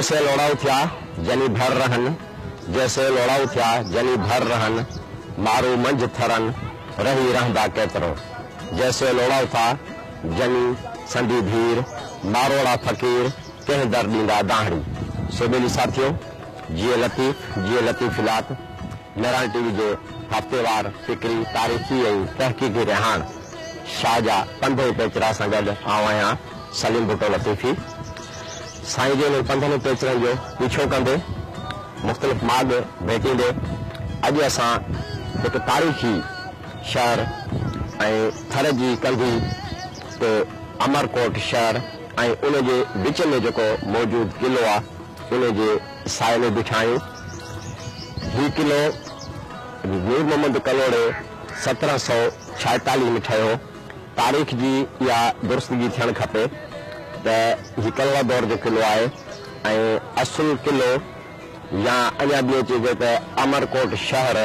جيسين لوڙائو ٿيا جني ڀر رهن، جيسين لوڙائو ٿيا جني ڀر رهن، مارو منجهه ٿرن، رهي رهندا ڪيترو. جيسين لوڙائو ٿا جني سندي ڌير، ماروئڙا فقير، ڪنهن در ڏيندا دانهڙي. سو ٻيلي ساٿيو، جيئي لطيف، جيئي لطيفي لات، مهراڻ ٽي وي جي هفتيوار فڪري، تاريخي ۽ تحقيقي رهاڻ شاهه جا پنڌ ۽ پيچرا سان گڏ آئون آهيان سليم ڀٽو لطيفي. سائين جي انهن پنڌن ۽ پيچرن جو پيڇو ڪندي، مختلف ماڳ ڀيٽيندي اڄ اسان هڪ تاريخي شهر ۽ ٿر جي ڪنڌي تي امرڪوٽ شهر ۽ ان جي وچ ۾ جيڪو موجود قلعو آ ان جي سائي ۾ بيٺا آهيون. هي قلعو نور محمد ڪلهوڙي 1746 ۾ ٺهيو. تاريخ جي اها درستگي ٿيڻ کپي ته هي ڪلهوڙا دور جو قلعو آهي ۽ اصل قلعو يا اڃا به ائين چئجي ته امرڪوٽ شهر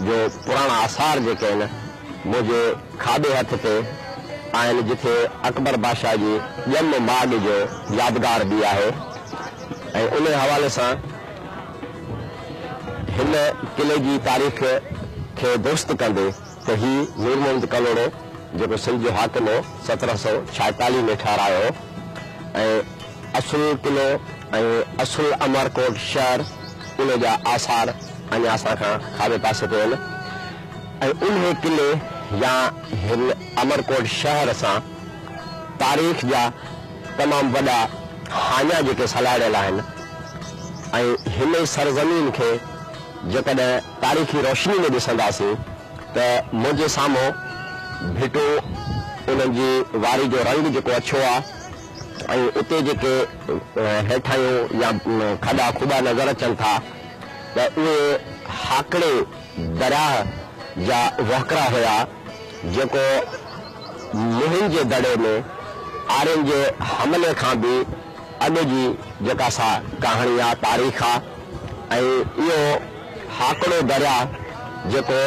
جو پراڻا آثار جيڪي آهن منهنجي کاٻي هٿ تي آهن جٿي اڪبر بادشاهه جي ڄم ماڳ جو يادگار به آهي ۽ انهي حوالي سان هن قلعي جي تاريخ کي درست ڪندي ته هي نور محمد ڪلهوڙو جيڪو سنڌ جو حاڪم هو 1746 ۾ ٺهرايو هو ۽ اصل قلعو ۽ اصل امرڪوٽ شهر ان جا آثار اڃا اسان کان کاٻي پاسي تي آهن ۽ انهي قلعي يا هن امرڪوٽ شهر سان تاريخ جا تمام وڏا هاڃا جيڪي سلهاڙيل آهن ۽ هن ئي سرزمين کي جيڪڏهن تاريخي روشني ۾ ڏسنداسين ته منهنجي سامهون ڀٽون انهن جي واري جو رنگ جيڪو اڇو آ ۽ اتي جيڪي هيٺايون يا کڏا کوٻا نظر اچن ٿا ته اهي هاڪڙي درياهه جا وهڪرا هيا جيڪو موهن جي دڙي ۾ آرين جي حملي کان به اڳ جي جيڪا سا ڪهاڻي آ، تاريخ آ ۽ اهو هاڪڙو درياء جيڪو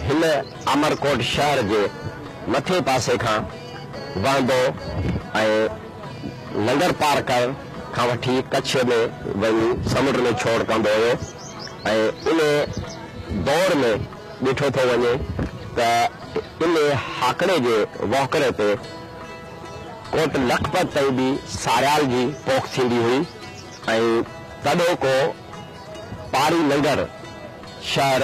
هن امرڪوٽ شهر جي مٿين پاسي کان وهندو ۽ ننگر پارڪر کان وٺي ڪڇ ۾ وڃي سمنڊ ۾ ڇوڙ ڪندو هيو ۽ ان دور ۾ ڏٺو ٿو وڃي ته ان هاڪڙي جي وهڪري تي ڪوٽ لکپت تائين به ساريال جي پوک ٿيندي هئي ۽ تڏهوڪو پاري ننگر شهر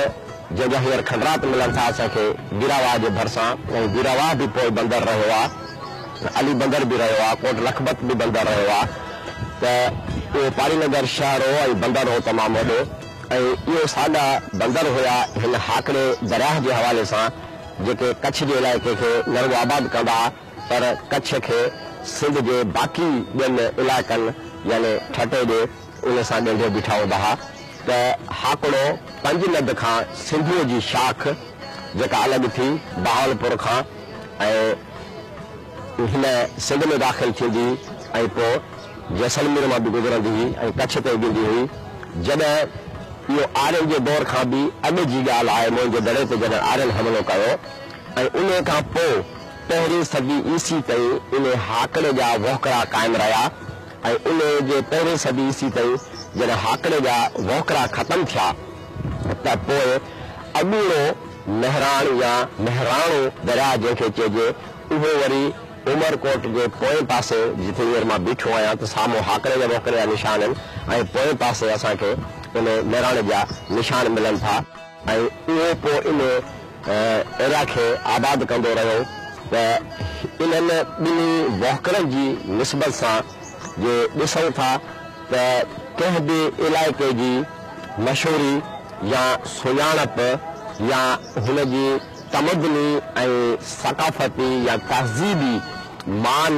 جنهن جا هينئر کنڊرات ملن ٿا اسان کي ويراواهه جي ڀرسان ۽ ويراواهه به پوء بندر رهيو آ، علي بندر به رهيو آ، ڪوٽ لکپت به بندر رهيو آ ته اهو پاري ننگر شهر هو ۽ بندر هو تمام وڏو ۽ اهو ساڳا بندر هيا هن هاڪڙي درياهه جي حوالي سان جيڪي ڪڇ جي علائقي کي نه رڳو آباد ڪندا ها پر ڪڇ کي سنڌ جي باقي ٻين علائقن يعني ٺٽي ڏي ان سان ڳنڍيو بيٺا هوندا ها ته هاڪڙو پنج ند کان سنڌوء جي شاخ جيڪا الڳ ٿي بهاولپور کان ۽ هن سنڌ ۾ داخل ٿيندي ۽ پوء جيسلمير مان به گذرندي هئي ۽ ڪڇ تي ايندي هئي. جڏهن اهو آرين جي دور کان به اڳ جي ڳالهه آهي موهن جي دڙي تي جڏهن آرين حملو ڪيو ۽ انهي کان پوء پهرين صدي عيسوي تائين انهي هاڪڙي جا وهڪرا قائم رهيا ۽ انهي جي پهرين صدي عيسوي تائين جڏهن هاڪڙي جا وهڪرا ختم ٿيا ته پوء اڳوڻو مهراڻ يا مهراڻو درياهه جنهن کي چئجي اهو وري عمرڪوٽ جي پوئين پاسي جتي هينئر مان بيٺو آهيان ته سامهون هاڪڙي جا وهڪري جا نشان آهن ۽ پوئين پاسي اسان کي ان مهراڻي جا نشان ملن ٿا ۽ اهو پوء ان ايريا کي آباد ڪندو رهيو ته انهن ٻنهي وهڪرن جي نسبت سان جي ڏسون ٿا ته ڪنهن به علائقي جي مشهوري يا سڃاڻپ يا هن جي تمدني ۽ ثقافتي يا تهذيبي مان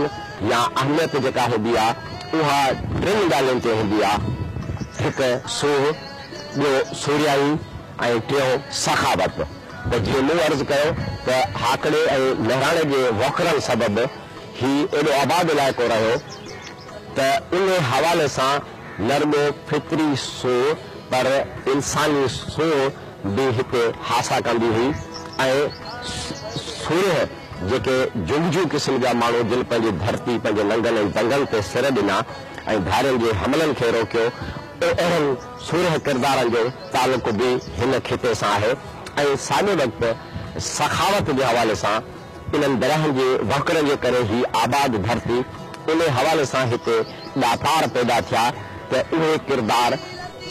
يا اهميت جيڪا هوندي آ اها ٽن ڳالهين تي هوندي آ، هڪ سونهن، ٻيو سورهيائي ۽ ٽيون سخاوت. ته جيئن مون عرض ڪيو ته هاڪڙي ۽ مهراڻي جي وهڪرن سبب هي ايڏو آباد علائقو رهيو ته انهي حوالي سان نه رڳو فطري سونهن پر انساني سونهن به هتي هاسا ڪندي هئي ۽ سورهيه جيڪي جنگجو قسم جا ماڻهو جن پنهنجي ڌرتي، پنهنجي ننگن ۽ دنگن تي سر ڏنا ۽ ڌارين جي حملن کي روڪيو، اهڙن سورهيه ڪردارن جو تعلق به هن خطي سان آهي ۽ ساڳئي وقت سخاوت جي حوالي سان انهن درياهن جي وهڪرن جي ڪري هي آباد ڌرتي انهي حوالي سان هتي ڏاتار پيدا ٿيا ته اهي ڪردار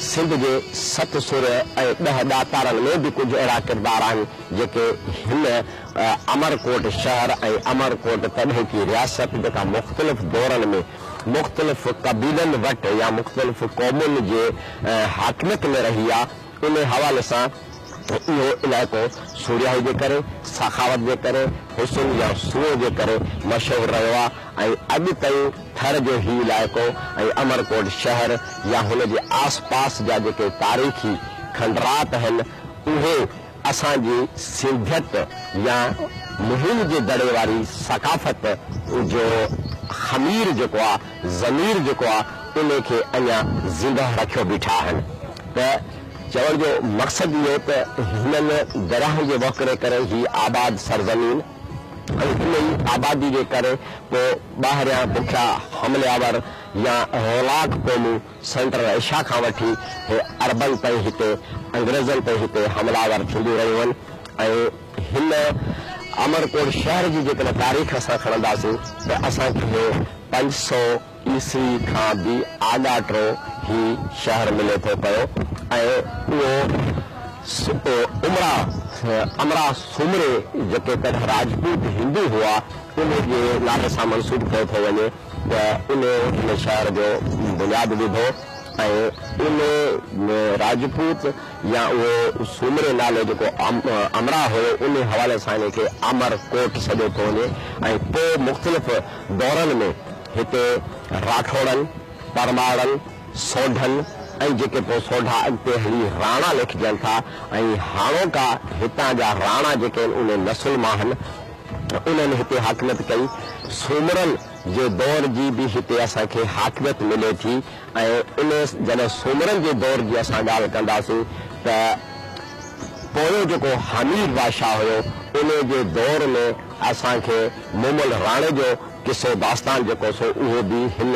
سنڌ جي ست سورهيه ۽ ڏهه ڏاتارن ۾ به ڪجهه اهڙا ڪردار آهن جيڪي هن امرڪوٽ شهر ۽ امرڪوٽ تڏهوڪي رياست جيڪا مختلف دورن ۾ مختلف قبيلن وٽ يا مختلف قومن جي حاڪميت ۾ رهي آ، انهي حوالي سان اهو علائقو سورهيائي جي ڪري، سخاوت جي ڪري، حسن يا سونهن جي ڪري مشهور رهيو آ ۽ اڄ تائين ٿر جو هي علائقو ۽ امرڪوٽ شهر يا هن جي آس پاس جا جيڪي تاريخي کنڊرات آهن اهي اسان جي سنڌيت يا موهن جي دڙي واري ثقافت جو خمير جيڪو آ، ضمير جيڪو آ، انهي کي اڃا زنده رکيو بيٺا آهن ته چوڻ جو مقصد اهو ته هنن درياهن جي وهڪري ڪري هي آباد سرزمين ۽ ان ئي آبادي جي ڪري پوء ٻاهريان بکيا حملي آور يا رولاڪ قومون سينٽرل ايشيا کان وٺي هي عربن تائين هتي انگريزن تائين هتي حمله آور ٿينديون رهيون آهن ۽ هن امرڪوٽ شهر جي جيڪڏهن تاريخ اسان کڻنداسين ته اسان کي هي 500 عيسوي کان به آڳاٽو هي شهر ملي ٿو پيو ۽ اهو امرا امرا سومري جيڪي تڏهن راجپوت هندو هئا انهي جي نالي سان منسوب ڪيو ٿو وڃي. ته انهي هن شهر جو بنياد وڌو ۽ ان راجپوت يا اهو سومري نالي جيڪو امرا هيو انهي حوالي سان انهي کي امر ڪوٽ سڏيو ٿو وڃي ۽ پوء مختلف دورن ۾ هتي راٺوڙن، پرماڙن، سوڍن ۽ جيڪي پوء سوڍا اڳتي هلي راڻا ليکجن ٿا ۽ هاڻوڪا هتان جا راڻا جيڪي آهن انهي نسل مان آهن. انهن هتي حاڪميت ڪئي. سومرن جي دور جي به هتي اسان کي حاڪميت ملي ٿي ۽ ان جڏهن سومرن جي دور جي اسان ڳالهه ڪنداسين ته پويون جيڪو حمير بادشاهه هيو ان جي دور ۾ اسان کي مومل راڻي جو قصو داستان جيڪو سو اهو به هن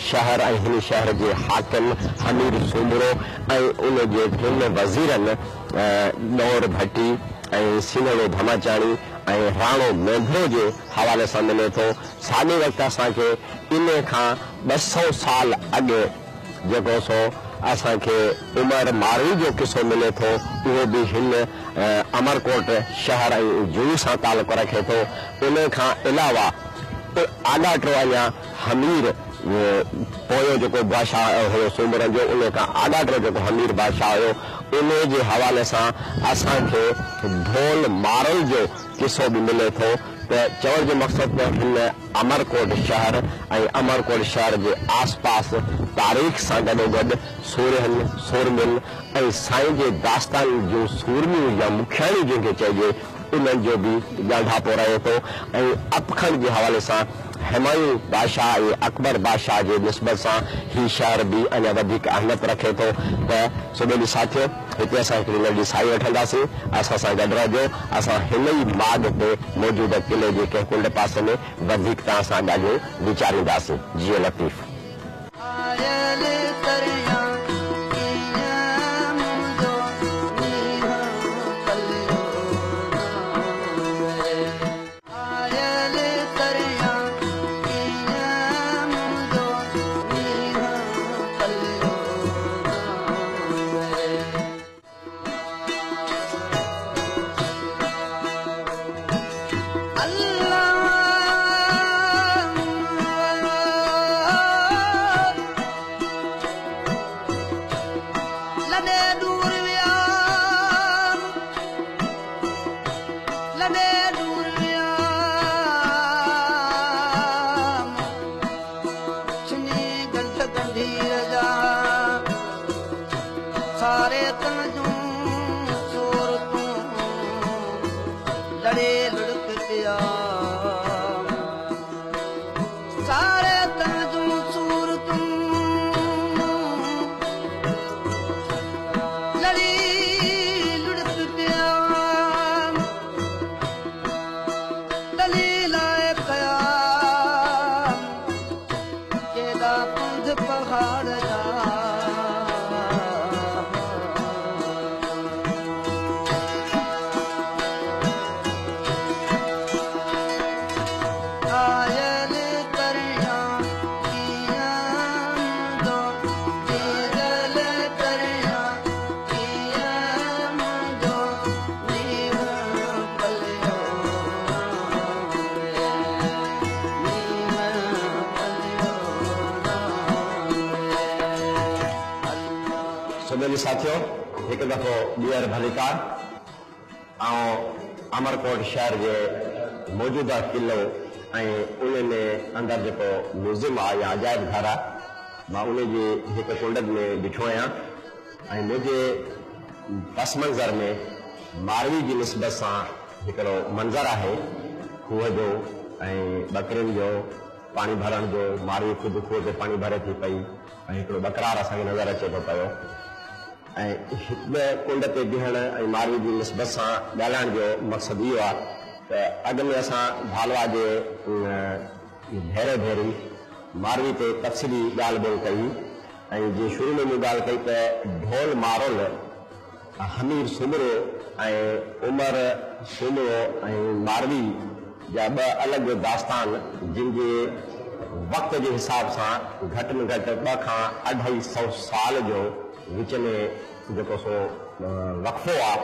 شهر ۽ هن شهر جي حاڪم حمير سومرو ۽ ان جي ٽن وزيرن ڏور ڀٽي ۽ سينهڙو ڌماچاڻي ۽ راڻو مينڌرو جي حوالي سان ملي ٿو. ساڳئي وقت اسان کي انهي کان 200 سال اڳ جيڪو سو اسان کي عمر ماروي جو قصو ملي ٿو اهو به هن امرڪوٽ شهر ۽ جوئي سان تعلق رکي ٿو. انهي کان علاوه آڳاٽو اڃا حمير پويون جيڪو بادشاهه هيو سومرن جو انهي کان آڳاٽو جيڪو حمير بادشاهه هيو انهي جي حوالي سان اسان کي ڍول مارل جو قصو به ملي ٿو ته چوڻ جو مقصد ته هن امرڪوٽ شهر ۽ امرڪوٽ شهر جي آس پاس تاريخ سان گڏوگڏ سورهين، سورمين ۽ سائين جي داستان جون سورميون يا مکياڻيون جنهن کي چئجي انهن جو به ڳانڍاپو رهي ٿو ۽ اپکنڊ جي حوالي سان همايون بادشاهه ۽ اڪبر بادشاهه جي نسبت سان هي شهر به اڃا وڌيڪ اهميت رکي ٿو ته سو ٻيلي ساٿيو هتي اسان هڪڙي ننڍي ساهي وٺنداسين اسان سان گڏ رهجو اسان هن ئي ماڳ تي موجوده قلعي جي ڪنهن ڪنڊ پاسي ۾ وڌيڪ توهان سان ڳالهيون ويچارينداسين. جيئي لطيف. آيل تريان ڪيئن منهنجو نينهن پليو نه آيل تريان ڪيئن منهنجو نينهن پليو نه. الله. ٻيلي ساٿيو، هڪ دفعو ٻيهر ڀليڪار. آئون امرڪوٽ شهر جي موجوده قلعو ۽ ان ۾ اندر جيڪو ميوزيم آهي يا عجائب گهر آهي، مان ان جي هڪ ڪنڊ ۾ بيٺو آهيان ۽ منهنجي پس منظر ۾ ماروي جي نسبت سان هڪڙو منظر آهي، کوهه جو ۽ ٻڪرين جو پاڻي ڀرڻ جو. ماروي خود کوهه تي پاڻي ڀري ٿي پئي ۽ هڪڙو ٻڪرار اسان کي نظر اچي ٿو پيو. ۽ هڪ ڪنڊ تي بيهڻ ۽ ماروي جي نسبت سان ڳالهائڻ جو مقصد اهو آهي ته اڳ ۾ اسان ڀالوا جي ڀيري ڀيري ماروي تي تفصيلي ڳالهه ٻولهه ڪئي ۽ جيئن شروع ۾ مون ڳالهه ڪئي ته ڍول مارول، همير سومرو ۽ عمر سومرو ۽ ماروي جا ٻه الڳ داستان جن جي وقت جي حساب سان گهٽ ۾ گهٽ ٻه کان اڍائي سئو سال جو وچ ۾ جيڪو سو وقفو آ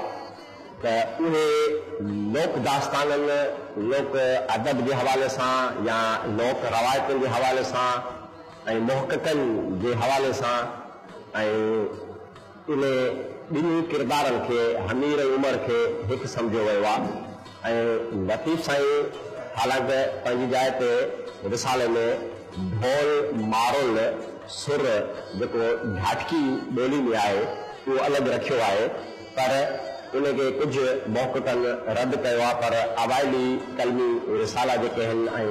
ته اهي لوڪ داستانن، لوڪ ادب جي حوالي سان يا لوڪ روايتن جي حوالي سان ۽ محققن جي حوالي سان ۽ انهي ٻنهي ڪردارن کي همير ۽ عمر کي هڪ سمجهيو ويو آ ۽ لطيف سائين حالانڪ پنهنجي جاء تي رسالي ۾ ڍول مارول سر جيڪو ڍاٽڪي ٻولي ۾ آهي اهو الڳ رکيو آهي پر ان کي ڪجهه محققن رد ڪيو آ پر اوائلي قلمي رسالا جيڪي آهن ۽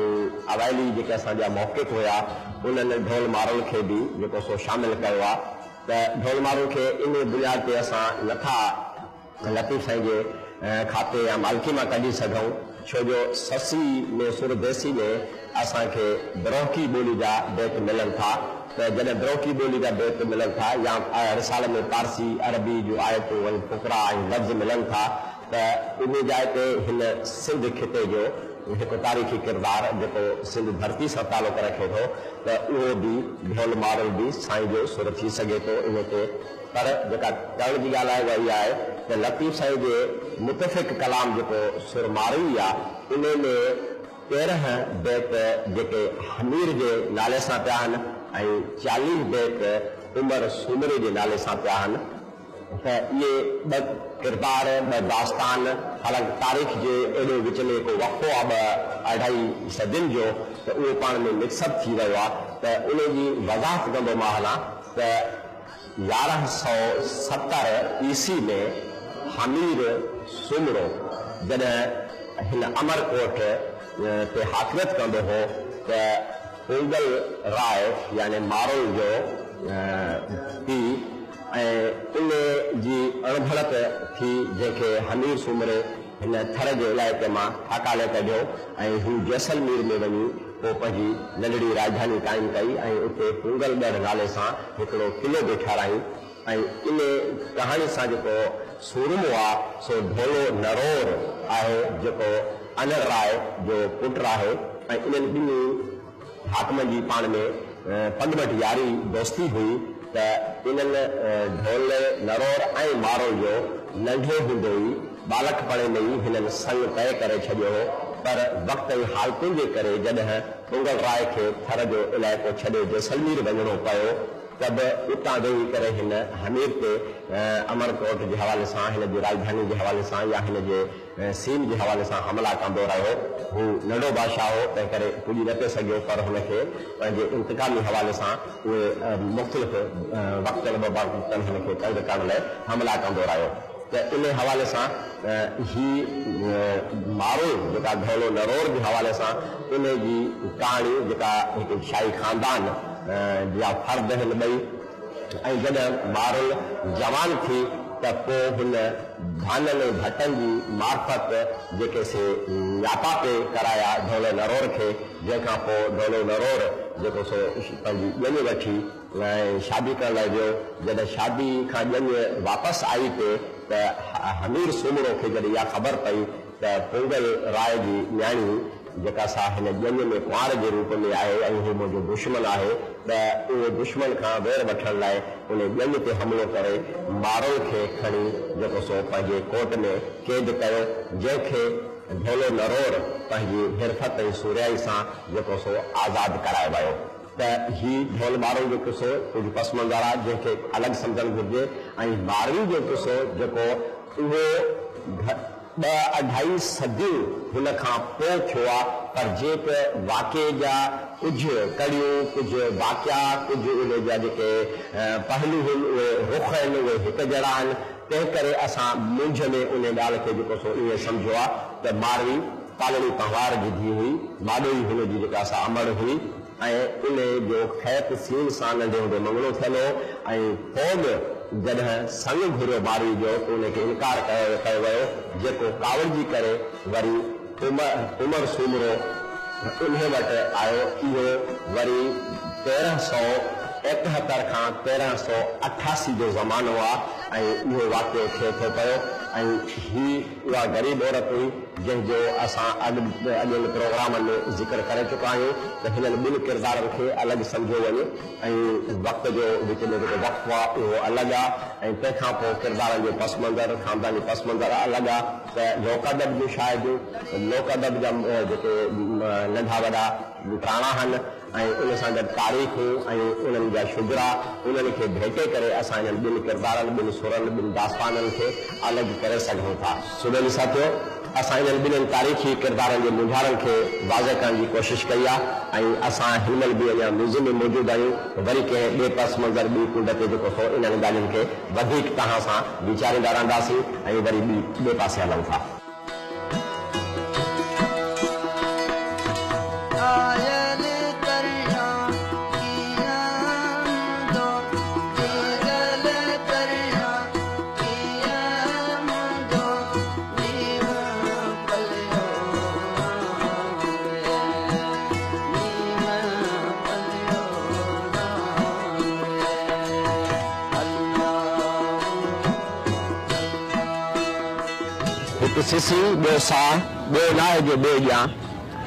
اوائلي جيڪي اسان جا محقق هيا انهن ڍول مارول کي به جيڪو سو شامل ڪيو آ. ته ڍول مارو کي انهيء بنياد تي اسان نه ٿا لطيف سائين جي کاتي يا مالڪي مان ڪڍي سگهون، ڇو جو سسي ۾ سر ديسي ۾ اسان کي بروهڪي ٻولي جا بيت ملن ٿا ته جڏهن بروهڪي ٻولي جا بيت ملن ٿا يا رسالي ۾ پارسي، عربي جون آيتون ۽ فقرا ۽ لفظ ملن ٿا ته انهيء جاء تي هن سنڌ خطي جو هڪ تاريخي ڪردار جيڪو سنڌ ڌرتي سان تعلق رکي ٿو ته اهو به ڍول مارل به سائين جو سر ٿي سگهي ٿو انهي تي پر جيڪا ڪرڻ جي ڳالهه آهي اها اها آهي ته لطيف سائين جي متفق ڪلام جيڪو سر ماروي آ انهي ۾ 13 بيت جيڪي همير جي نالي سان پيا آهن ۽ 40 بيت عمر سومري جي نالي سان پيا آهن. ته اهي ٻه ڪردار، ٻه داستان، حالانڪ تاريخ جي ايڏو وچ ۾ ڪو وقفو آ ٻه اڍائي صدين جو ته اهو پاڻ ۾ مڪس اپ ٿي ويو آ ته انهي جي وضاحت ڪندو مان هلان ته 1170 عيسوي ۾ همير سومرو جڏهن هن امر ڪوٽ تي حاڪميت ڪندو هو ته پونگل راء يعني مارول جو پيء ۽ ان جي اڻڀڻت ٿي جنهن کي همير سومري هن ٿر جي علائقي مان هڪالي ڪڍيو ۽ هو جيسلمير ۾ وڃي پوء پنهنجي ننڍڙي راڄڌاني قائم ڪئي ۽ اتي پونگل ڳڙهه نالي سان هڪڙو قلعو به ٺهرايائين ۽ ان ڪهاڻي سان جيڪو سورمو آ سو ڍولو نرور آهي جيڪو انڙ راء جو پٽ آهي ۽ انهن ٻنهي حاڪمن جي پاڻ ۾ پڳ-ٻٽ ياري دوستي هئي ته انهن ڍول، نرور ۽ مارول جو ننڍي هوندي ئي ٻالڪپڻي ۾ ئي هنن سڱ طئي ڪري ڇڏيو هو پر وقت ۽ حالتن جي ڪري جڏهن پنگل راء کي ٿر جو علائقو ڇڏي جيسلمير وڃڻو پيو ته به اتان ويهي ڪري هن همير تي امرڪوٽ جي حوالي سان هن جي راڄڌاني جي حوالي سان يا هن جي سيم جي حوالي سان حملا ڪندو رهيو. هو ننڍو بادشاهه هو، تنهن ڪري پڄي نه پئي سگهيو، پر هن کي پنهنجي انتقامي حوالي سان اهي مختلف وقتن بوقتن هن کي تنگ ڪرڻ لاء حملا ڪندو رهيو ته انهي حوالي سان هي مارو جيڪا ڍولو نرور جي حوالي سان انهي جي ڪهاڻي جيڪا هڪ شاهي خاندان جا فرد هن ٻئي ۽ جڏهن مارل جوان ٿي ته پوء هن ڀانن ۽ ڀٽن جي معرفت جيڪي سي نياپا پئي ڪرايا ڍولو نرور کي، جنهن کان پوء ڍولو نرور جيڪو سو پنهنجي ڄڃ وٺي ۽ شادي ڪرڻ لاء ويو. جڏهن شادي کان ڄڃ واپس آئي پئي ته همير سومرو کي جڏهن اها خبر پئي ته پونگل راء جي نياڻي جيڪا سا هن ڄڃ ۾ ڪنوار جي روپ ۾ آهي ۽ هو منهنجو دشمن آهي ته اهو دشمن کان وير وٺڻ لاء ان ڄڃ تي حملو ڪري مارول کي کڻي جيڪو سو پنهنجي ڪوٽ ۾ قيد ڪيو جنهن کي ڍولو نرور پنهنجي حرفت ۽ سورهيائي سان جيڪو سو آزاد ڪرائي ويو. ته هي ڍول مارو جو قصو ڪجهه پس منظر آهي جنهن کي الڳ سمجهڻ گهرجي ۽ ماروي جو قصو جيڪو اهو ٻه اڍائي صديون هن کان پوء ٿيو آهي پر جيئن ته واقعي جا ڪجهه ڪڙيون، ڪجهه واقعا، ڪجهه انهي جا جيڪي پهلو هن اهي رخ آهن اهي هڪ جهڙا آهن تنهن ڪري اسان مونجهه ۾ انهي ڳالهه کي جيڪو سو ائين سمجهيو آهي ته ماروي پالڻي پنهوار جي ڌيء هئي، ماڏوئي هن جي جيڪا سا امڙ هئي ۽ انهي جو خيط سين سان ننڍي هوندي مڱڻو ٿيل هو ۽ پوء به جڏهن سڱ گهريو ماروي جو ته انهي کي انڪار ڪيو ويو جيڪو ڪاوڙجي ڪري وري عمر سومرو انهي وٽ آيو اهو وري 1371 کان 1388 جو زمانو آ ۽ اهو واقعو ٿئي ٿو پيو ۽ هي اها غريب عورت هئي جنهن جو اسان اڳ اڳين پروگرامن ۾ ذڪر ڪري چڪا آهيون ته هنن ٻن ڪردارن کي الڳ سمجهيو وڃي ۽ وقت جو وچ ۾ جيڪو وقفو آ اهو الڳ آ ۽ تنهن کان پوء ڪردارن جو پس منظر خانداني پس منظر الڳ آ ته لوڪ ادب جون شاهديون، لوڪ ادب جا جيڪي ننڍا وڏا پراڻا هن ۽ ان سان گڏ تاريخون ۽ انهن جا شجرا، انهن کي ڀيٽي ڪري اسان انهن ٻن ڪردارن، ٻن سرن، ٻن داستانن کي الڳ ڪري سگهون ٿا. سو ٻيلي ساٿيو! اسان انهن ٻنهين تاريخي ڪردارن جي مونجهارن کي واضح ڪرڻ جي ڪوشش ڪئي آ ۽ اسان هن مهل به اڃا ميوزيم ۾ موجود آهيون، وري ڪنهن ٻئي پس منظر، ٻي ڪنڊ تي جيڪو سو انهن ڳالهين کي وڌيڪ توهان سان ويچاريندا رهنداسين ۽ وري ٻي ٻئي پاسي هلون ٿا. آيل ڪريان ڪيئن منهنجو جيجل ڪريان ڪيئن منهنجو نينهن پليو نا ري نينهن پليو نا ري الله هڪ سسي ٻيو ساهه، ٻيو ناهي جو ٻئي ڏيان.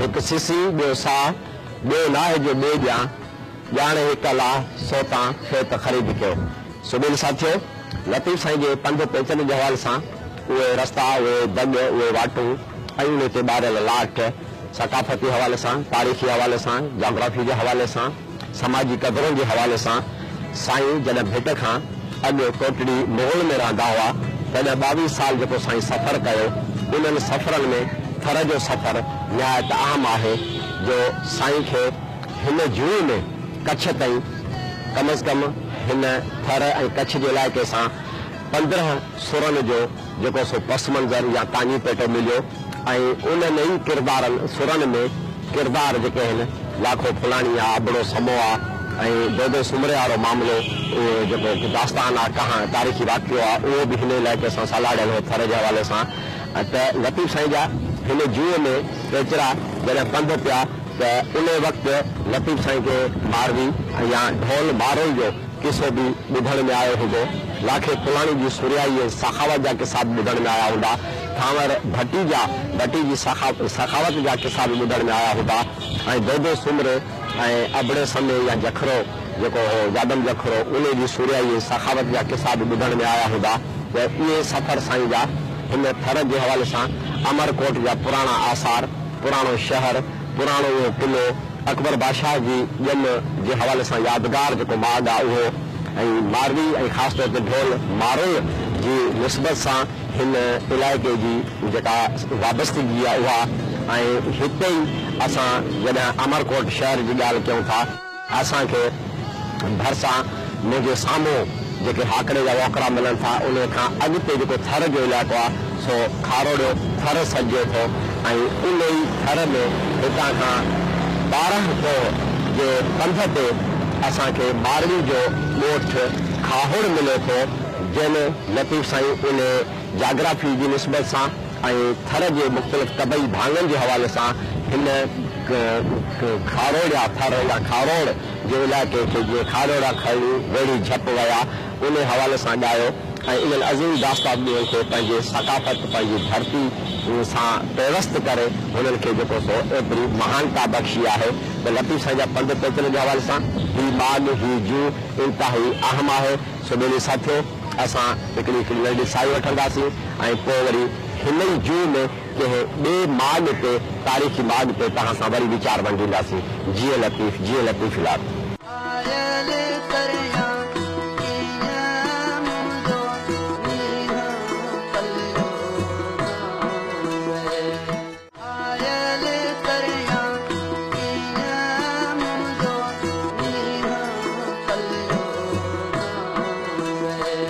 هڪ سسي ٻيو ساهه، ٻيو ناهي جو ٻئي ڏيان. ڄاڻي هڪ الله، سو تان خيت خريد ڪيو. سو ٻيلي ساٿيو، لطيف سائين جي پنڌ پيچن جي حوالي سان اهي رستا، اهي دڳ، اهي واٽون ۽ انهي تي ٻاريل لاٽ، ثقافتي حوالي سان، تاريخي حوالي سان، جاگرافي جي حوالي سان، سماجي قدرن جي حوالي سان سائين جڏهن ڀٽ کان اڳ ڪوٽڙي مغل ۾ رهندا هئا تڏهن ٻاويهه سال جيڪو سائين سفر ڪيو انهن سفرن ۾ ٿر جو سفر نهايت اهم آهي جو سائين کي هن جوء ۾ ڪڇ تائين ڪم از ڪم هن ٿر ۽ ڪڇ جي علائقي سان 15 سرن جو جيڪو سو پس منظر يا تاڃي پيٽو مليو ۽ انهن ئي ڪردارن، سرن ۾ ڪردار جيڪي آهن، لاکو ڦلاڻي آ، ابڙو سمو آ ۽ دودي سومري وارو معاملو اهو جيڪو داستان آ، ڪهاڻ، تاريخي واقعو آ، اهو به هن علائقي سان سلهاڙيل هو ٿر جي حوالي سان ته لطيف سائين جا هن جوء ۾ پيچرا جڏهن پنڌ پيا ته انهي وقت لطيف سائين کي ماروي يا ڍول مارول جو قصو به ٻڌڻ ۾ آيو هوندو. لاکي ڦلاڻي جي سورهيائي ۽ سخاوت جا قصا به ٻڌڻ ۾ آيا هوندا. ٿانور ڀٽي جا ڀٽي جي سخاوت جا قصا به ٻڌڻ ۾ آيا هوندا ۽ دودي سومري ۽ ابڙي سمي يا جکرو جيڪو هو جادم جکرو انهي جي سورهيائي ۽ سخاوت جا قصا به ٻڌڻ ۾ آيا هوندا ته اهي سفر سائين جا هن ٿر جي حوالي سان امر ڪوٽ جا پراڻا آثار، پراڻو شهر، پراڻو اهو قلعو، اڪبر بادشاهه جي ڄم جي حوالي سان يادگار جيڪو ماڳ آ اهو ۽ ماروي ۽ خاص طور تي ڍول مارول جي نسبت سان هن علائقي جي جيڪا وابستگي آ اها ۽ هتي ئي اسان جڏهن امرڪوٽ شهر جي ڳالهه ڪيون ٿا. اسان کي ڀرسان منهنجي سامهون جيڪي هاڪڙي جا وهڪرا ملن ٿا انهي کان اڳتي جيڪو ٿر جو علائقو آ سو کاروڙيو ٿر سڏجي ٿو ۽ انهي ٿر ۾ هتان کان 12 ڪوهه جي پنڌ تي اسان کي ماروي جو ڳوٺ کاهوڙ ملي ٿو جنهن ۾ لطيف سائين انهي جاگرافي جي نسبت سان ۽ ٿر جي مختلف طبعي ڀاڱن جي حوالي سان هن کاروڙيا ٿر يا کاروڙ جي علائقي کي جيئن کاروڙا کڻي ويڙهي جهپ ويا انهي حوالي سان ڳايو ۽ انهن عظيم داستانگوئن کي پنهنجي ثقافت پنهنجي ڌرتي سان پيوست ڪري هنن کي جيڪو سو ايتري مهانتا بخشي آهي ته لطيف سائين جا پنڌ پيچرن جي حوالي سان هي ماڳ هي جوء انتهائي اهم آهي. سو ٻيلي ساٿيو! اسان هڪڙي هڪڙي ننڍڙي ساهي وٺنداسين ۽ پوء وري هن ئي جوء ۾ ڪنهن ٻئي ماڳ تي تاريخي ماڳ تي توهان سان وري ويچار ونڊينداسين. جيئي لطيف، جيئي لطيفي لات. آيل ڪريان ڪيئن منهنجو نينهن پليو ناهي. آيل ڪريان ڪيئن منهنجو نينهن پليو ناهي.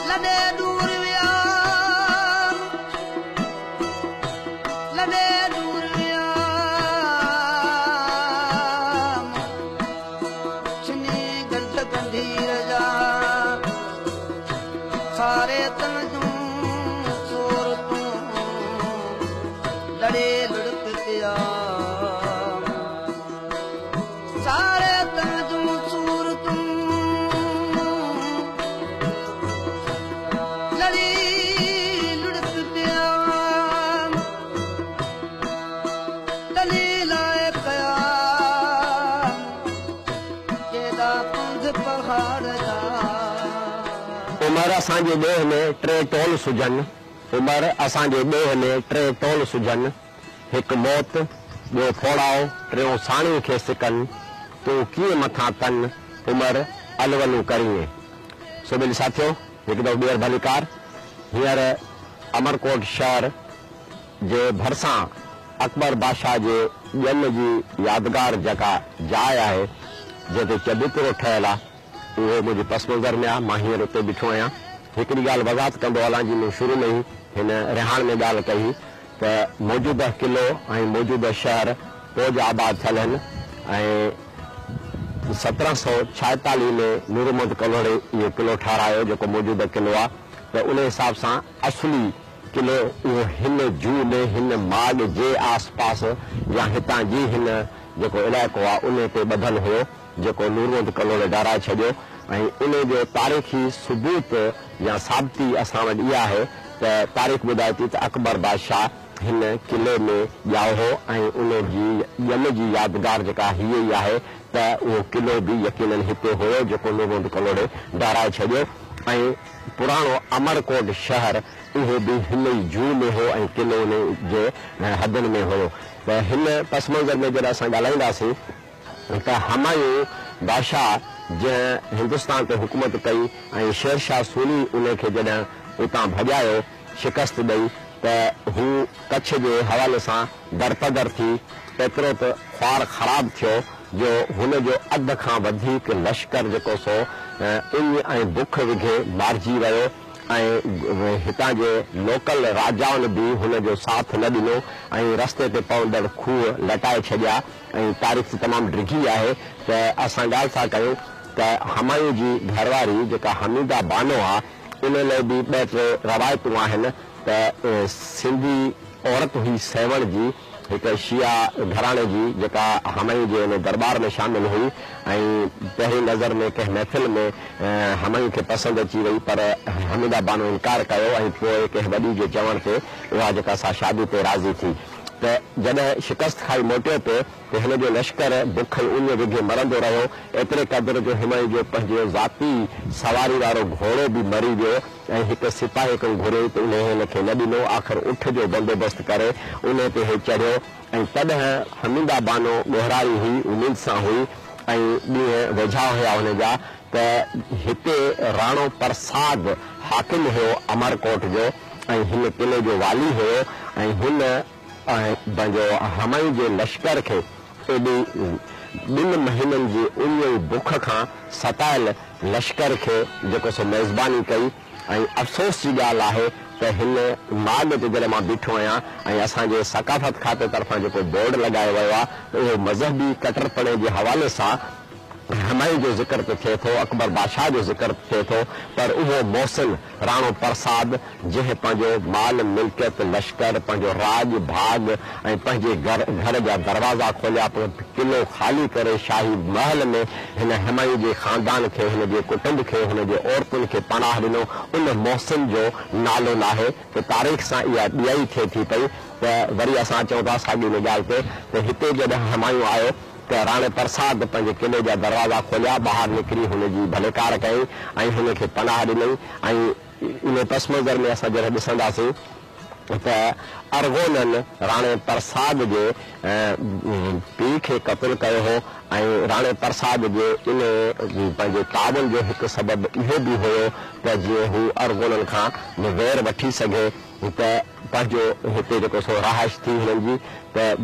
لڏي ڏور ويا، لڏي ڏور ويا، ڇني ڳنڍ ڳنڍير جا، ساري تن جون صورتون لڙي لڙڪ پيا، ساري تن جون صورتون لڙي لڙڪ پيا، تلي لاء ڪيا ڪيڏا پنڌ پهاڙ جا. عمر اسان جي ڏيهه ۾ ٽي ٽول سجهن، عمر اسان جي ڏيهه ۾ ٽي ٽول سجهن، هڪ موت، ٻيو ڦوڙائو، ٽيون ساڻيهه کي سڪن، تون ڪيئن مٿان تن، عمر الولون ڪرين. سو ٻيلي ساٿيو، هڪ دفعو ٻيهر ڀليڪار. هينئر امرڪوٽ شهر جي ڀرسان اڪبر بادشاهه جي ڄم جي يادگار جيڪا جاء آهي، جنهن تي چبوترو ٺهيل آهي، اهو منهنجي پس منظر ۾ آهي، مان هينئر اتي بيٺو آهيان. هڪڙي ڳالهه وضاحت ڪندو هلان جي مون شروع ۾ ئي هن رهاڻ ۾ ڳالهه ڪئي هئي ته موجوده قلعو ۽ موجوده شهر پوء جا آباد ٿيل آهن ۽ 1746 ۾ نور محمد ڪلهوڙي اهو قلعو ٺهرايو جيڪو موجوده قلعو آهي ته ان حساب سان اصلي قلعو اهو هن جوء ۾ هن ماڳ جي آس پاس يا هتان جي هن جيڪو علائقو آهي ان تي ٻڌل هيو. جيڪو نور محمد ڪلهوڙي ڊهرائي ڇڏيو ۽ ان جو تاريخي ثبوت يا ثابتي اسان وٽ اها آهي ته تاريخ ٻڌائي ٿي ته اڪبر بادشاهه هن قلعي ۾ ڄائو هو ۽ ان جي ڄم جي يادگار جيڪا هيء ئي آهي ته اهو قلعو به يقينن هتي هيو جيڪو نور محمد ڪلهوڙي ڊهرائي ڇڏيو ۽ پراڻو امرڪوٽ شهر اهو به هن ئي جوء ۾ هو ۽ قلعو ان جي حدن ۾ هيو ته هن پس منظر ۾ جڏهن اسان ڳالهائينداسين. ته همايون بادشاهه جنهن هندستان تي حڪومت ڪئي ۽ شير شاهه سوري ان کي جڏهن اتان ڀڄايو، شڪست ڏئي، ته هو ڪڇ جي حوالي سان درپدر ٿي ايترو ته خوار خراب ٿيو جو هن جو اڌ کان وڌيڪ لشڪر جيڪو سو اڃ ۽ بک وگهي مارجي ويو. ۽ هتان جي لوڪل راجائن به هن جو ساٿ نه ڏنو ۽ رستي تي پوندڙ کوهه لٽائي ڇڏيا ۽ تاريخ ته تمام ڊگهي آهي ته اسان ڳالهه ٿا ڪيون ته همايون جي گهرواري جيڪا حميده بانو آ ان لئه به ٻه ٽي روايتون آهن ته سنڌي عورت هئي سيوهڻ جي هڪ شيعه گهراڻي جي جيڪا همايون جي ان درٻار ۾ شامل هئي ۽ پهرين نظر ۾ ڪنهن محفل ۾ همايون کي پسند اچي وئي پر حميده بانو انڪار ڪيو ۽ پوء ڪنهن وڏي جي چوڻ تي اها جيڪا سا شادي تي راضي ٿي ته جڏهن شڪست کائي موٽيو پئي ته هن جو لشڪر بک ۽ اڃ وگهي مرندو رهيو ايتري قدر جو همايون جو پنهنجو ذاتي سواري وارو گهوڙو به مري ويو ۽ هڪ سپاهي کان گهريو ته انهيء هن کي نه ڏنو. آخر اٺ جو بندوبست ڪري انهيء تي هي چڙهيو ۽ تڏهن حميده بانو ڳوهراري هئي، اميد سان هئي ۽ ڏينهن ويجها هيا هن جا ته هتي راڻو پرساد حاڪم هيو امرڪوٽ جو ۽ هن قلعي جو والي هيو ۽ هن پنهنجو همايون جي لشڪر کي ايڏي ٻن مهينن جي اڃ ۽ بک کان ستايل لشڪر کي جيڪو سو ميزباني ڪئي ۽ افسوس جي ڳالهه آهي ته هن ماڳ تي جڏهن مان بيٺو آهيان ۽ اسان جي ثقافت کاتي طرفان جيڪو بورڊ لڳايو ويو آهي ته اهو مذهبي ڪٽرپڻي جي حوالي سان همايون جو ذڪر ته ٿئي ٿو، اڪبر بادشاهه جو ذڪر ته ٿئي ٿو، پر اهو محسن راڻو پرساد جنهن پنهنجو مال ملڪيت، لشڪر، پنهنجو راڄ ڀاڳ ۽ پنهنجي گهر جا دروازا کوليا، قلعو خالي ڪري شاهي محل ۾ هن همايون جي خاندان کي، هن جي ڪٽنب کي، هن جي عورتن کي پناهه ڏنو، ان محسن جو نالو ناهي ته تاريخ سان اها ٻيائي ٿئي ٿي پئي ته وري اسان اچون ٿا ساڳي ان ڳالهه تي ته هتي جڏهن همايون آيو ته راڻي پرساد پنهنجي قلعي جا دروازا کوليا، ٻاهر نڪري هن جي ڀليڪار ڪيائين ۽ هن کي پناهه ڏنائين ۽ انهي پس منظر ۾ اسان جڏهن ڏسنداسين ته ارغونن راڻي پرساد جي پيء کي قتل ڪيو هو ۽ راڻي پرساد جي انهي پنهنجي تعاون جو هڪ سبب اهو به هيو ته جيئن هو ارغونن کان وير وٺي سگهي ته پنهنجو هتي جيڪو سو رهائش ٿي هنن جي ته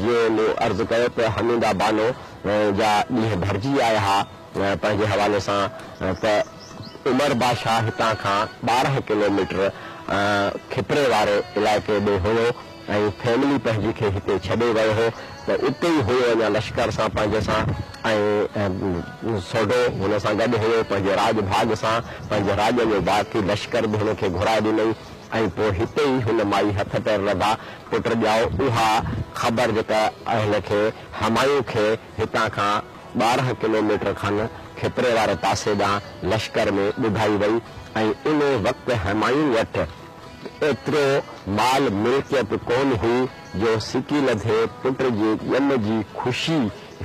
جيئن مون عرض ڪيو ته حميده بانو جا ڏينهن ڀرجي آيا ها پنهنجي حوالي سان ته عمر بادشاهه هتان کان 12 ڪلوميٽر کپري واري علائقي ڏي هيو ۽ فيملي پنهنجي کي هتي ڇڏي ويو هو ته اتي ئي هيو اڃا لشڪر سان پنهنجي سان ۽ سوڍو هن سان گڏ هيو پنهنجي راڄ ڀاڳ سان پنهنجي راڄ جو باقي لشڪر به هن کي گهرائي ڏنئي ۽ پوء هتي ئي هن مائي هٿ پير لڌا پٽ ڄائو اها خبر جيڪا هن کي همايون کي هتان کان 12 ڪلوميٽر کن کپري واري پاسي ڏانهن لشڪر ۾ ٻڌائي وئي ۽ ان وقت همايون وٽ ايترو مال ملڪيت ڪونه هئي جو سڪيلڌي پٽ جي ڄم جي خوشي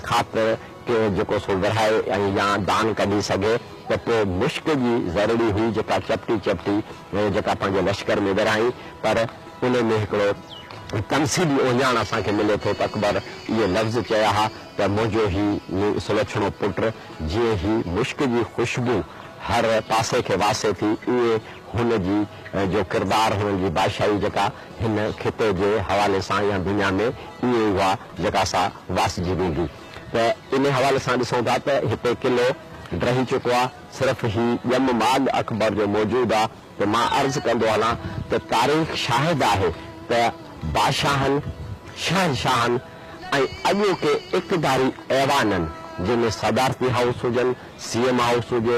خاطر ڪي جيڪو سو ورهائي ۽ يا دان ڪڍي سگهي ته پوء مشڪ جي ذرڙي هئي جيڪا چپٽي چپٽي جيڪا پنهنجي لشڪر ۾ ورهائين پر ان ۾ هڪڙو تمثيلي اهڃاڻ اسان کي ملي ٿو ته اڪبر اهي لفظ چيا ها ته منهنجو هي سلڇڻو پٽ جيئن هي مشڪ جي خوشبو هر پاسي کي واسي ٿي ائين هن جي جو ڪردار هن جي بادشاهي جيڪا هن خطي جي حوالي سان يا دنيا ۾ ائين ئي اها جيڪا سا واسجي ويندي ته انهي حوالي سان ڏسون ٿا ته هتي قلعو ڊهي چڪو آ صرف هي ڄم ماڳ اڪبر جو موجود آ ته مان عرض ڪندو هلان ته تاريخ شاهد آهي ته بادشاهن، شهنشاهن ۽ اڄوڪي اقتداري ايوانن جنهن ۾ صدارتي هائوس هجن، سي ايم هائوس هجي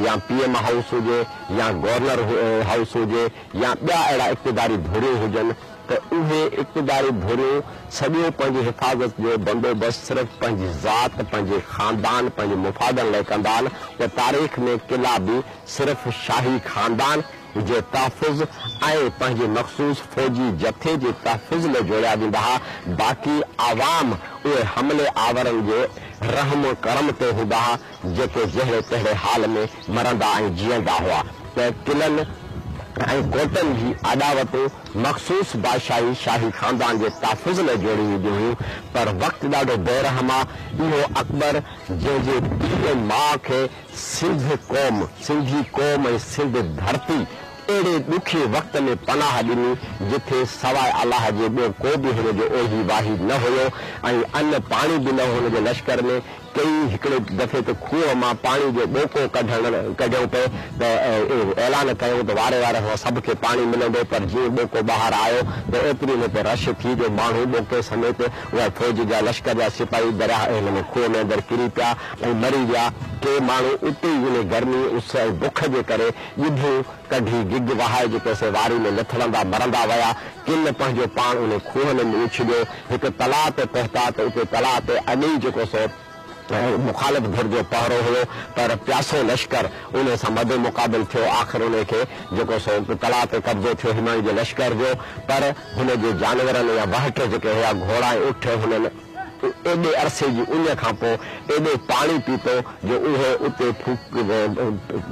يا پي ايم هائوس هجي يا گورنر هائوس هجي يا ٻيا اهڙا اقتداري ڌريون هجن ته اهي اقتداري ڌريون سڄو پنهنجي حفاظت جو بندوبست صرف پنهنجي ذات، پنهنجي خاندان، پنهنجي مفادن لئه ڪندا آهن ته تاريخ ۾ قلعا به صرف شاهي خاندان جي تحفظ ۽ پنهنجي مخصوص فوجي جٿي جي تحفظ لئه جوڙيا ويندا ها، باقي عوام اهي حملي آورن جي رحم و ڪرم تي هوندا ها، جيڪي جهڙي تهڙي حال ۾ مرندا ۽ جيئندا هئا ته قلعن ۽ ڪوٽن جي اڏاوتون مخصوص بادشاهي شاهي خاندان جي تحفظ لئه جوڙيون وينديون هيون، پر وقت ڏاڍو بي رحم آ، اهو اڪبر جنهن جي پيء ۽ ماء کي سنڌ قوم، سنڌي قوم ۽ سنڌ ڌرتي اهڙي ڏکي وقت ۾ پناهه ڏني، جٿي سواء الله جي ٻيو ڪو به هن جو اوهي واهي نه هيو ۽ ان پاڻي به نه هو هن جي لشڪر ۾. ڪيئي هڪڙي دفعي ته کوهه مان پاڻي جو ٻوڪو ڪڍڻ ڪڍيائون پئي ته اعلان ڪيائون ته واري واري سان سڀ کي پاڻي ملندو پر جيئن ٻوڪو ٻاهر آيو ته ايتري ان تي رش ٿي جو ماڻهو ٻوڪي سميت اها فوج جا لشڪر جا سپاهي درياهه هن ۾ کوهه ۾ اندر ڪري پيا ۽ مري ويا. ڪي ماڻهو اتي ئي انهي گرمي، اس ۽ بک جي ڪري ڄڀيون ڪڍي گگ وهائي جيڪي سي واري ۾ لٿڙندا مرندا ويا. ڪن پنهنجو پاڻ انهي کوهن ۾ اڇليو. هڪ تلاء تي پهتا ته اتي تلاء تي اڳي ئي جيڪو سو مخالف ڌر جو پهرو هيو پر پياسو لشڪر انهي سان مد مقابل ٿيو. آخر انهي کي جيڪو سو تلاء تي قبضو ٿيو همايون جي لشڪر جو پر هن جي جانورن يا وهٽ جيڪي هيا گهوڙا ۽ اٺ هنن ايڏي عرصي جي اڃ کان پوء ايڏو پاڻي پيتو جو اهي اتي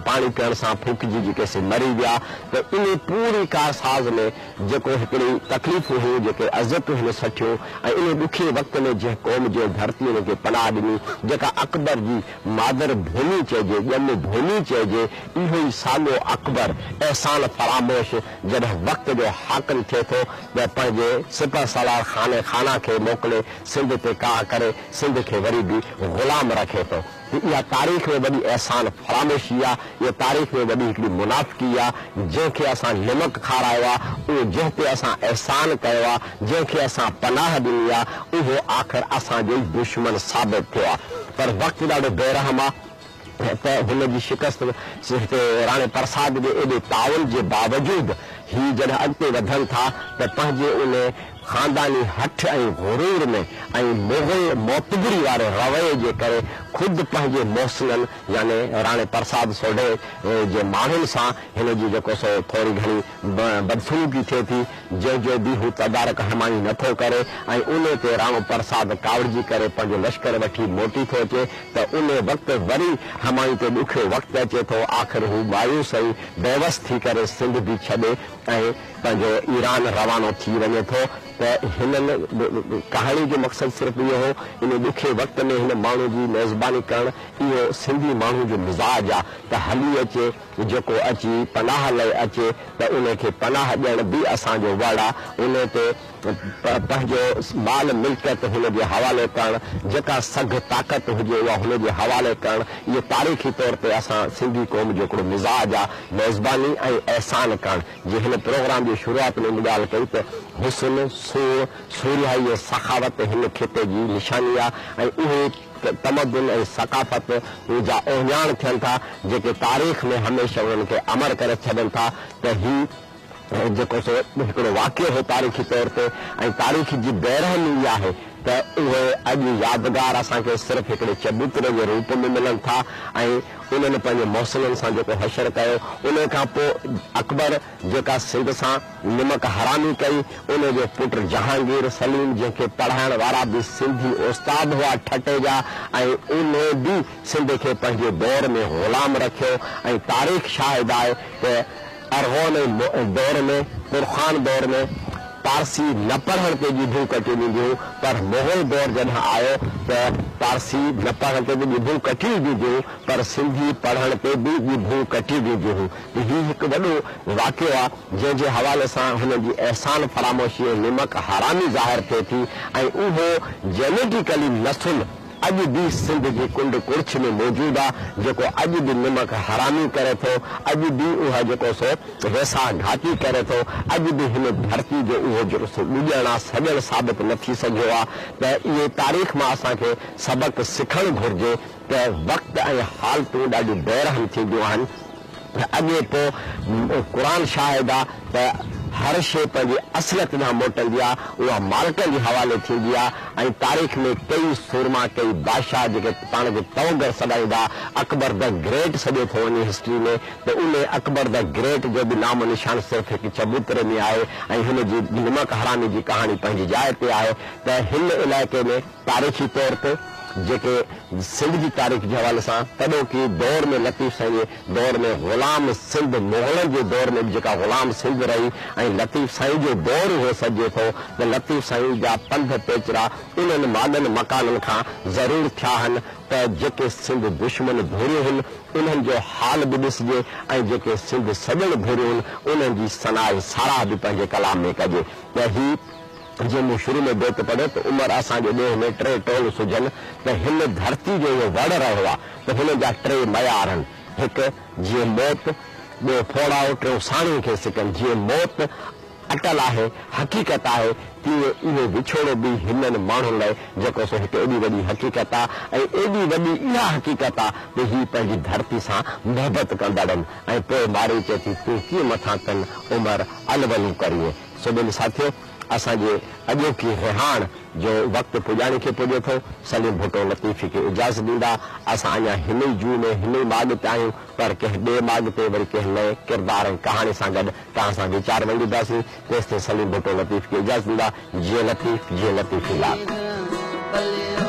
پاڻي پيئڻ سان ڦوڪجي جيڪي سي مري ويا ته انهي پوري ڪارساز ۾ جيڪو هڪڙي تڪليفون هيون جيڪي اذيتون هن سٺيون ۽ انهي ڏکي وقت ۾ جنهن قوم جنهن ڌرتي هن کي پناهه ڏني جيڪا اڪبر جي مادر ڀومي چئجي ڄم ڀومي چئجي اهو ئي ساڳيو اڪبر احسان فراموش جڏهن وقت جو حاڪم ٿئي ٿو ته پنهنجي سپهه سالار خان خانا کي موڪلي سنڌ تي ڪاهه ڪري سنڌ کي وري به غلام رکي ٿو ته اها تاريخ ۾ وڏي احسان فراموشي آ، اها تاريخ ۾ وڏي هڪڙي منافقي آ، جنهن کي اسان نمڪ کارايو آ، اهو جنهن تي اسان احسان ڪيو آ، جنهن کي اسان پناهه ڏني آ، اهو آخر اسان جو ئي دشمن ثابت ٿيو آ. پر وقت ڏاڍو بي رحم آ ته هن جي شڪست هتي راڻي پرساد جي ايڏي تعاون جي باوجود هي جڏهن اڳتي وڌن ٿا ته پنهنجي ان خانداني هٺ ۽ غرور ۾ ۽ مغل معتبري واري رويي جي ڪري خود پنهنجي محسنن يعني راڻي پرساد سوڍي جي ماڻهن سان هن جي جيڪو سو ٿوري گهڻي بدسلوڪي ٿئي ٿي، جنهن جو به هو تدارڪ همايون نه ٿو ڪري ۽ انهي تي راڻو پرساد ڪاوڙجي ڪري پنهنجو لشڪر وٺي موٽي ٿو اچي ته انهي وقت وري همايون تي ڏکيو وقت اچي ٿو، آخر هو مايوس ۽ بيوس ٿي ڪري سنڌ به ڇڏي ۽ پنهنجو ايران روانو ٿي وڃي ٿو ته هنن ڪهاڻي جو مقصد صرف اهو هو انهي ڏکي وقت ۾ هن ماڻهو جي ميزباني ڪرڻ اهو سنڌي ماڻهو جو مزاج آ ته هلي اچي جيڪو اچي پناهه لئي اچي ته انهي کي پناهه ڏيڻ به اسان جو وڙ آ انهي تي پنهنجو مال ملڪيت هن جي حوالي ڪرڻ، جيڪا سگهه طاقت هجي اها هن جي حوالي ڪرڻ، اهو تاريخي طور تي اسان سنڌي قوم جو هڪڙو مزاج آ، ميزباني ۽ احسان ڪرڻ. جيئن هن پروگرام جي شروعات ۾ مون ڳالهه ڪئي ته حسن، سونهن، سورهيائي ۽ سخاوت هن خطي جي نشاني آ ۽ اهي تمدن ۽ ثقافت جا اهڃاڻ ٿين ٿا، جيڪي تاريخ ۾ هميشه انهن کي امر ڪري ڇڏن ٿا ته هي جيڪو سو هڪڙو واقعو هو تاريخي طور تي ۽ تاريخ جي بيرحمي اها آهي ته اهي اڄ يادگار اسان کي صرف هڪڙي چبوتري جي روپ ۾ ملن ٿا ۽ انهن پنهنجي محسنن سان جيڪو حشر ڪيو انهي کان پوء اڪبر جيڪا سنڌ سان نمڪ حرامي ڪئي انهي جو پٽ جهانگير سليم جنهن کي پڙهائڻ وارا به سنڌي استاد هئا ٺٽي جا ۽ انهي به سنڌ کي پنهنجي دور ۾ غلام رکيو ۽ تاريخ شاهد آهي ته ارغون دور ۾، ترخان دور ۾ پارسي نه پڙهڻ تي ڄڀون ڪٽيون وينديون هيون، پر مغل دور جڏهن آيو ته پارسي نه پڙهڻ تي به ڄڀون ڪٽيون وينديون هيون، پر سنڌي پڙهڻ تي به ڄڀون ڪٽيون وينديون هيون ته هي هڪ وڏو واقعو آ، جنهن جي حوالي سان هنن جي احسان فراموشي ۽ نمڪ حرامي ظاهر ٿئي ٿي ۽ اهو جينيٽيڪلي نسل اڄ به سنڌ جي ڪنڊ ڪڙڇ ۾ موجود آ جيڪو اڄ به نمڪ حرامي ڪري ٿو، اڄ به اها جيڪو سو ويساهه گهاتي ڪري ٿو، اڄ به هن ڌرتي جو اهو جيڪو سو ڏڄڻ آ سڄڻ ثابت نه ٿي سگهيو آ ته اهي تاريخ مان اسان کي سبق سکڻ گهرجي ته وقت ۽ حالتون ڏاڍيون بيرحم ٿينديون آهن. اڳي پوء قرآن شاهد آ ته هر شيء پنهنجي اصليت ڏانهن موٽندي آ، اها مالڪن جي حوالي ٿيندي آ ۽ تاريخ ۾ ڪيئي سورما، ڪيئي بادشاهه جيڪي پاڻ کي توگر سڏائيندا، اڪبر the great سڏيو ٿو وڃي هسٽري ۾ ته انهي اڪبر the great جو به نام و نشان صرف هڪ چبوتري ۾ آهي ۽ هن جي نمڪ حرامي جي ڪهاڻي پنهنجي جاء تي آهي ته هن علائقي ۾ تاريخي طور تي جيڪي سنڌ جي تاريخ جي حوالي سان تڏهوڪي دور ۾ لطيف سائين جي دور ۾ غلام سنڌ مغلن جي دور ۾ به جيڪا غلام سنڌ رهي ۽ لطيف سائين جو دور اهو سڏجي ٿو ته لطيف سائين جا پنڌ پيچرا انهن ماڳن مڪانن کان ضرور ٿيا هن ته جيڪي سنڌ دشمن ڌريون هن انهن جو حال به ڏسجي ۽ جيڪي سنڌ سڄڻ ڌريون هن انهن جي ثنا ۽ ساراهه به پنهنجي ڪلام ۾ ڪجي ته هي جيئن مون شروع ۾ بيت پڙهيو ته عمر اسان جي ڏيهه ۾ ٽي ٽول سجهن ته هن ڌرتي جو اهو وڙ رهيو آ ته هن جا ٽي معيار هن، هڪ، جيئن موت، ٻيو ڦوڙائو، ٽيون ساڻيهه کي سڪن. جيئن موت اٽل آهي، حقيقت آهي، تيئن اهو وڇوڙو به هنن ماڻهن لاء جيڪو سو هڪ ايڏي وڏي حقيقت آ ۽ ايڏي وڏي اها حقيقت آ ته هي پنهنجي ڌرتي سان محبت ڪندڙ هن ۽ پوء مارئي چئي ٿي تون ڪيئن مٿان تن عمر الولون ڪرين. سو ٻيلي ساٿيو! اسان جي اڄوڪي رهاڻ جو وقت پڄاڻي کي پڄي ٿو. سليم ڀٽو لطيفي کي اجازت ڏيندا. اسان اڃا هن ئي جوء ۾ هن ئي ماڳ تي آهيون پر ڪنهن ٻئي ماڳ تي وري ڪنهن نئين ڪردار ۽ ڪهاڻي سان گڏ توهان سان ويچار ونڊينداسين. تيستائين سليم ڀٽو لطيف کي اجازت ڏيندا. جيئي لطيف، جيئي لطيفي لات. بليو.